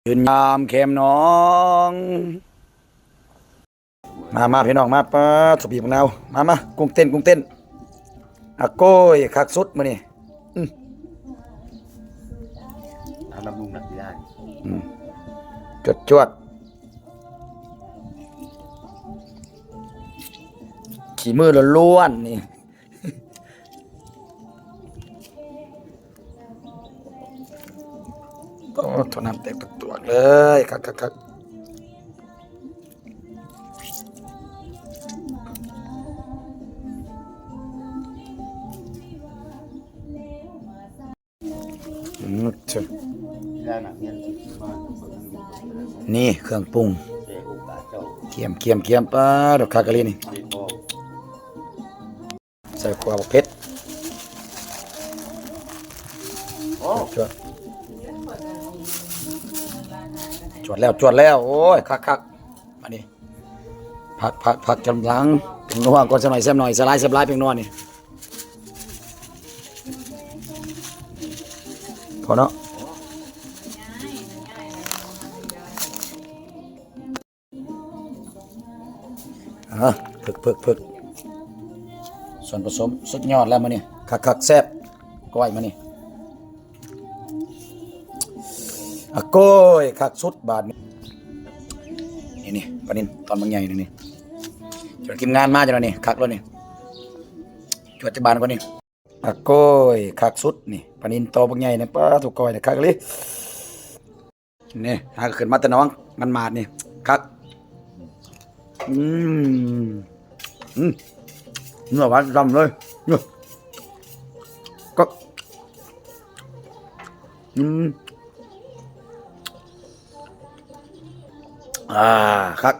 ຍາມແຄມໜອງ. ມາ ມາ ພີ່ນ້ອງມາ ປາດ ສະບີບັກນາວ ມາ ມາ ກຸ້ງເຕັ້ນ ກຸ້ງເຕັ້ນ ອາໂກຍ ຄັກສຸດມື້ນີ້ ອື ເອົານ້ຳນຸ່ງໜັກກິລາ ອື ຈວດໆ ຂີ້ມືລ້ວນໆ ນີ້. ໂອ້ ໂທ ນ້ຳແຕກຕວກໆ ເລີຍ ຄັກໆໆ ອືມ ນີ້ເຄື່ອງປຸງ ກຽມໆໆ ປາດ ຄັກອີ່ຫຼີນີ້. ໃສ່ຂົ້ວບັກເຜັດ ໂອ້ ຈວດ ຈວດແລ້ວ ຈວດແລ້ວ ໂອ້ຍ ຄັກໆ ມານີ້ ຜັກ ຜັກ ຜັກຈຳຫຼັງ ແປ້ງນົວກ່ອນ ໃສ່ໜ້ອຍ ແຊບໜ້ອຍ ໃສ່ຫຼາຍ ແຊບຫຼາຍ ແປ້ງນົວນີ້ ພໍເນາະ. ເອີ ເພິກໆໆ ສ່ວນປະສົມສຸດຍອດແລ້ວມື້ນີ້ ຄັກໆ ແຊບ ກ້ອຍມື້ນີ້ ອາໂກຍ ຄັກສຸດບາດນີ້ ນີ້ໆ ປານິນຕອນບັກໃຫຍ່ນີ້ ນີ້ ຈວດ ທີມງານມາຈັ່ງໃດນີ້ ຄັກແລ້ວນີ້ ຈວດຈັກບາດກ່ອນນີ້. ອາໂກຍ ຄັກສຸດນີ້ ປານິນໂຕບັກໃຫຍ່ນີ້ ປາດໂທ້ ກ້ອຍນີ້ ຄັກອີ່ຫຼີ ນີ້ ຫາຂຶ້ນມາແຕ່ໜອງ ມັນໝາດນີ້ ຄັກ ອືມ ອືມ ເນື້ອຫວານຊໍ່າເລີຍ ນີ້ ຄັກ ອືມ ອ່າ ຄັກ.